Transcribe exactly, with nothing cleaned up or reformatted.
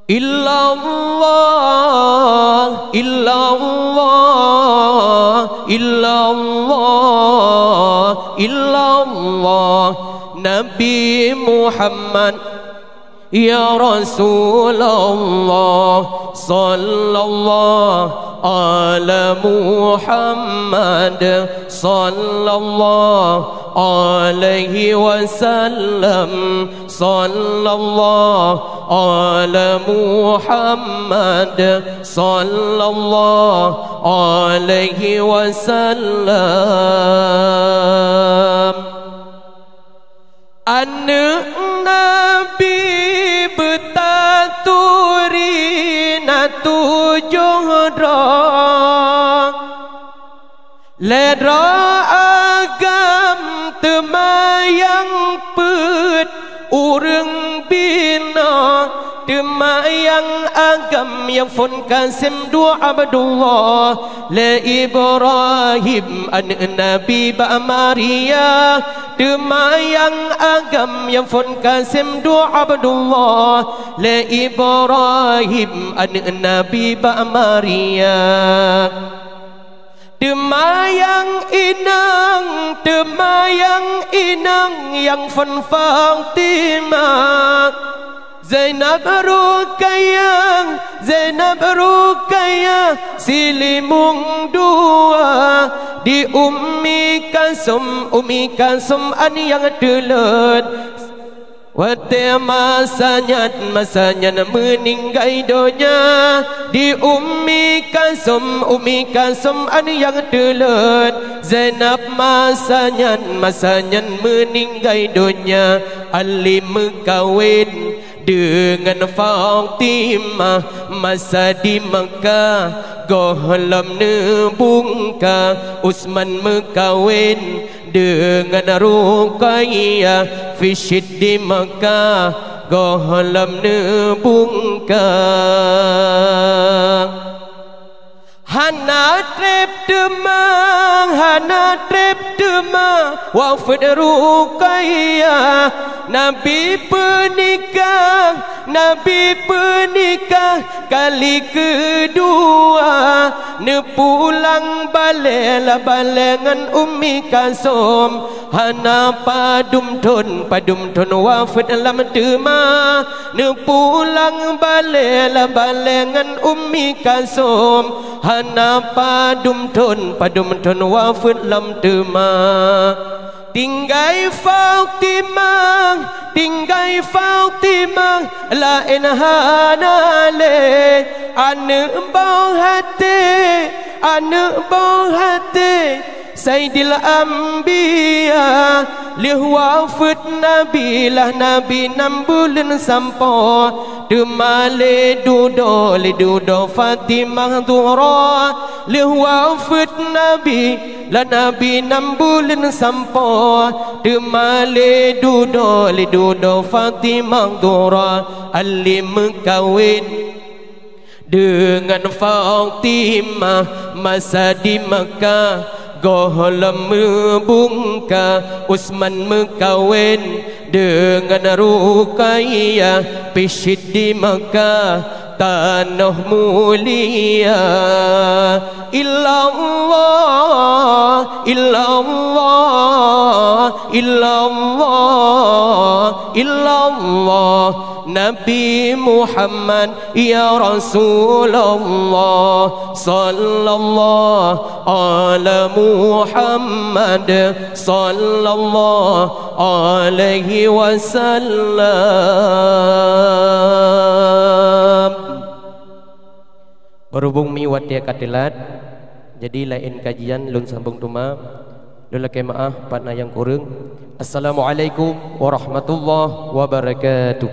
Illallah, illallah, illallah, illallah, Nabi Muhammad, ya Rasulullah, sallallahu ala Muhammad, sallallahu alaihi wasallam, sallallahu ala Muhammad, sallallahu alaihi wasallam. Aneuëk Nabi beutaturi na tujoh droe. Lhée droe agam teuma nyang peuet ureuëng binoe, teuma nyang agam nyang phon ka sem duek Abdullah, lé Ibrahim aneuëk Nabi bak Maria, teuma nyang agam nyang phon ka sem duek Abdullah, lé Ibrahim aneuëk Nabi bak Maria. Teuma nyang inong, teuma nyang inong nyang phon Fatimah. Zainab Ruqayyah, Zainab Ruqayyah, silimong dua. Di Ummi Kalsum, Ummi Kalsum an nyang teulot. Watée masa nyan, masa nyan meuninggai donya, di Ummi Kalsum, Ummi Kalsum an nyang teulot. Zainab masa nyan, masa nyan meuninggai donya, Ali meukawen deungon Fatimah masa di Makkah, gohlom neubungka. Utsman meukawen deungon Ruqayyah, fisyid di Makkah, gohlom neubungka. Hana treb teuma, hana treb teuma wafeuet Ruqayyah. Nabi peunikah, Nabi peunikah kali keudua, neupulang balée lam balée ngon Ummi Kalsum. Hana padum thon, padum thon wafeuet lom teuma, neupulang balée lam balée ngon Ummi Kalsum. Hana padum thon, padum thon wafeuet lom teuma. Tinggai Fatimah, tinggai Fatimah, laén hana lé. Aneuëk boh até, aneuëk boh até Saidil Anbiya, lheueh wafeuet Nabi lah Nabi nam buleuen sampoe. Teuma lé dudoe, lé dudoe Fatimah Zuhra, lheueh wafeuet Nabi lah Nabi nam buleuen sampoe. Teuma lé dudoe, lé dudoe Fatimah Zuhra, Ali meukawen deungon Fatimah masa di Makkah, gohlom meubungka. Utsman meukawen deungon Ruqayyah, pih cit di Makkah tanoh mulia. Illallah, illallah, illallah, illallah, Nabi Muhammad, ya Rasulullah, sallallahu ala Muhammad, sallallahu alaihi wasallam. Beurhubong mi watée ka teulat, jadi laén kajian lôn sambong teuma. Lôn lakée meu'ah pat na nyang kureueng. Assalamualaikum warahmatullahi wabarakatuh.